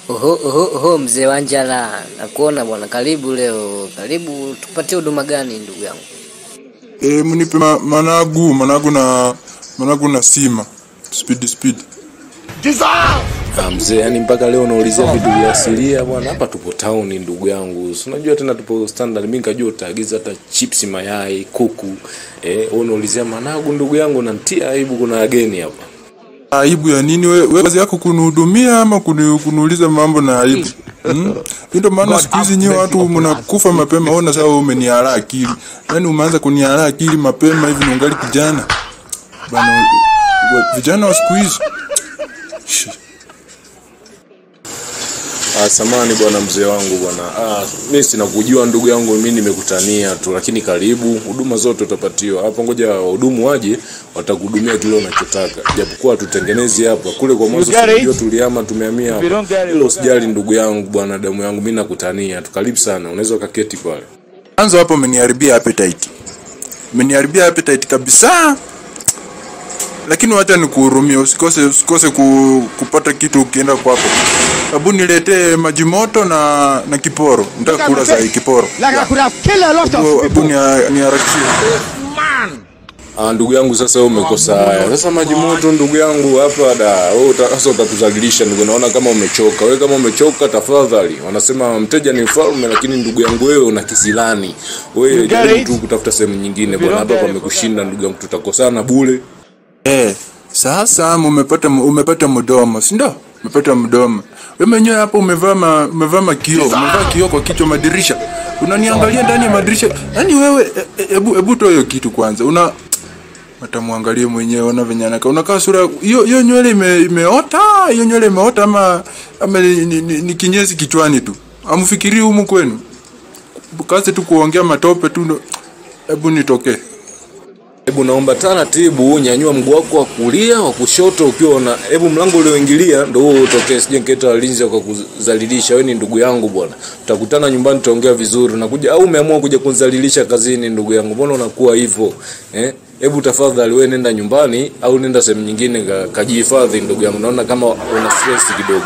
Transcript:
Oho, oho, oho, mzee Wanjala, nakuona bwana. Karibu leo, karibu. Tupatie huduma gani ndugu yangu? Mnipe managu na sima. Speed speed. Mzee, yani mpaka leo unaulizia vitu vya asilia bwana. Hapa tupo town ndugu yangu. Si unajua tena tupo standard. Mimi nikajua utaagiza hata chips, mayai, kuku. Wewe unaulizia managu ndugu yangu, unanitia aibu, kuna wageni hapa. Aibu ya nini wewe? Kazi yako kunihudumia ama kuniuliza mambo na aibu? Ndio maana siku hizi nyewe watu mnakufa mapema. Ona sasa wewe umeniharaa akili. Yaani umeanza kuniharaa akili mapema hivi ungali kijana. Bana, vijana wa siku hizi. Samahani bwana mzee wangu bwana. Mimi sina kujua ndugu yangu, mimi nimekutania tu, lakini karibu, huduma zote utapatiwa. Hapo ngoja wahudumu waje, watakuhudumia kile unachotaka. Japokuwa tutengenezi hapa. Kule kwa mwanzo tunajua tulihama, tumehamia hapa. Hilo usijali ndugu yangu bwana, damu yangu, mimi nakutania tu. Karibu sana, unaweza ukaketi pale. Anza hapo, umeniharibia appetite. Umeniharibia appetite kabisa. Lakini wacha nikuhurumie, usikose kupata kitu ukienda kwako. Hebu niletee maji moto na kiporo. Nitakula saa hii kiporo. Hebu niharakishie. Ndugu yangu sasa wewe umekosa haya. Sasa maji moto ndugu yangu hapa da. Wewe sasa utatuzalilisha ndugu, naona kama umechoka. Wewe kama umechoka tafadhali. Wanasema mteja ni mfalme, lakini ndugu yangu wewe una kisilani. Wewe jaribu tu kutafuta sehemu nyingine bwana. Hapa pamekushinda ndugu yangu, tutakosana bure. Sasa umepata mdomo, si ndio? Umepata mdomo. Wewe mwenyewe hapo umevaa makio, umevaa kioo kwa kichwa, madirisha. Unaniangalia ndani ya madirisha. Yaani wewe hebu toa hiyo kitu kwanza. Una mtamuangalie mwenyewe, ona venye anakaa. Unakaa sura hiyo nywele imeota, hiyo nywele imeota ama ni kinyesi kichwani tu. Amfikiri humu kwenu. Kazi tu kuongea matope tu. Hebu nitokee. Hebu naomba taratibu, nyanyua mguu wako wa kulia, wa kushoto ukiwa una, hebu mlango ulioingilia ndio huo utokee, sije nikaita walinzi wakakudhalilisha. Wewe ni ndugu yangu bwana. Tutakutana nyumbani tutaongea vizuri. Unakuja au umeamua kuja kunidhalilisha kazini ndugu yangu? Mbona unakuwa hivyo? Hebu tafadhali wewe nenda nyumbani au nenda sehemu nyingine kajihifadhi ndugu yangu. Naona kama una stress kidogo.